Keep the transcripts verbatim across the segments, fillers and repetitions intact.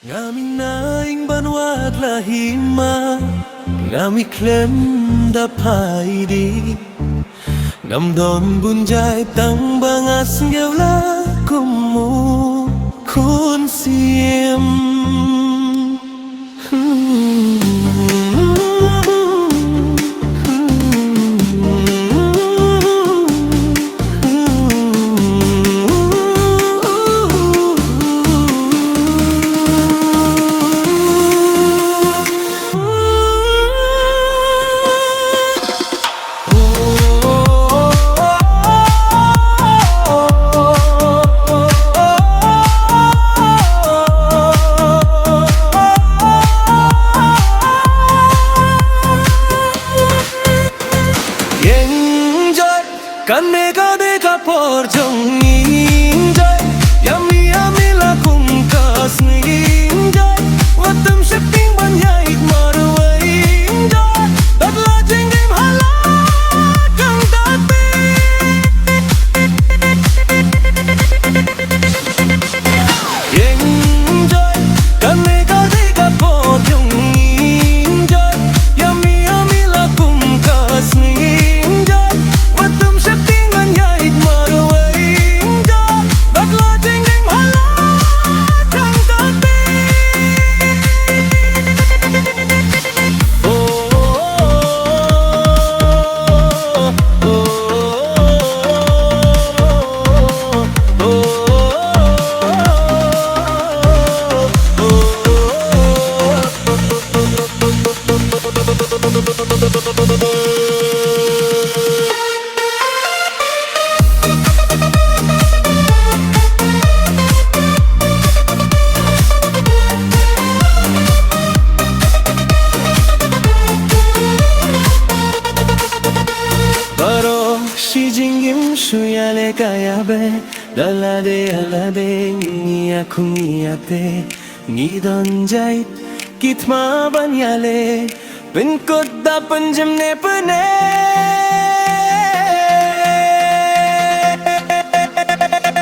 Ngam ing naing ban wad la hima, ngam ing khlem da phaidi. Ngam don bun jait tang ba nga sngewla kum u khun siem. Ïeng jot, kane ka dei ka por jong ngi. Ïeng jot, ïa mi, ïa mi la kum ka sngi. Ïeng jot, wat tim sheptieng ban ïaid marwei. Ïeng jot, dat la jingim hala kang dat. Ïeng jot, kane ka dei ka por jong ngi. Ïeng jot, ïa mi, ïa mi la kum ka sngi. Ïeng jot, wat tim sheptieng ban ïaid marwei. Ïeng jot, dat la jingim hala kang dat. Baroh shi jingim shu ïaleh ka ïabeh, da lade ïa lade, ngi ïa khun ngi ïa te. Ngi don jait ki thma ban ïaleh, pynkut da pynjem ne pynneh.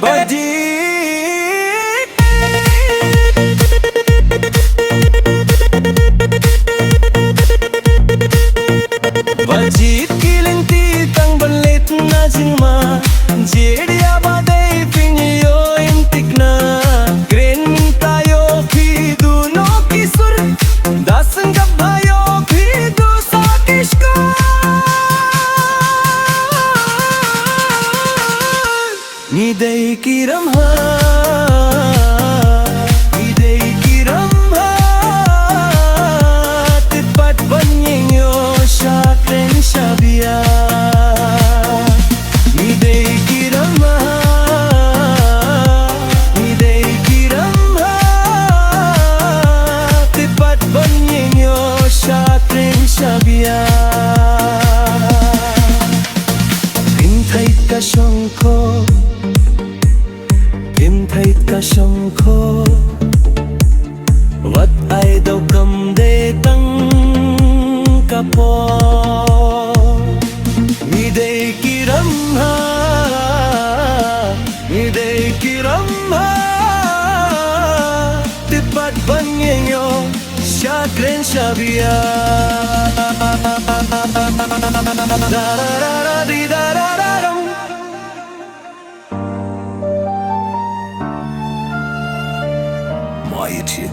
Ba jied, ba jied ki lynti tang ban leit na jingma. Jied ïa ba dei phin ïoh im thikna. Kren mynta ïoh phi duh noh ki sur. Da sngap ba ïoh phi duh sa ki shkor. Ngi dei ki ramha, ngi dei ki ramha. Te pat ban ïeng ïoh sha kren sha bia. Ngi dei ki ramha, ngi dei ki ramha. Te pat ban ïeng ïoh sha kren sha bia. Pynthait ka shongkho, pynthait ka shongkho. Wat ai daw kam dei tang ka por. Ngi dei ki ramha, ngi dei ki ramha. Te pat ban ïeng ïoh sha kren sha bia. Da da da da di da da da dum. Mai ti.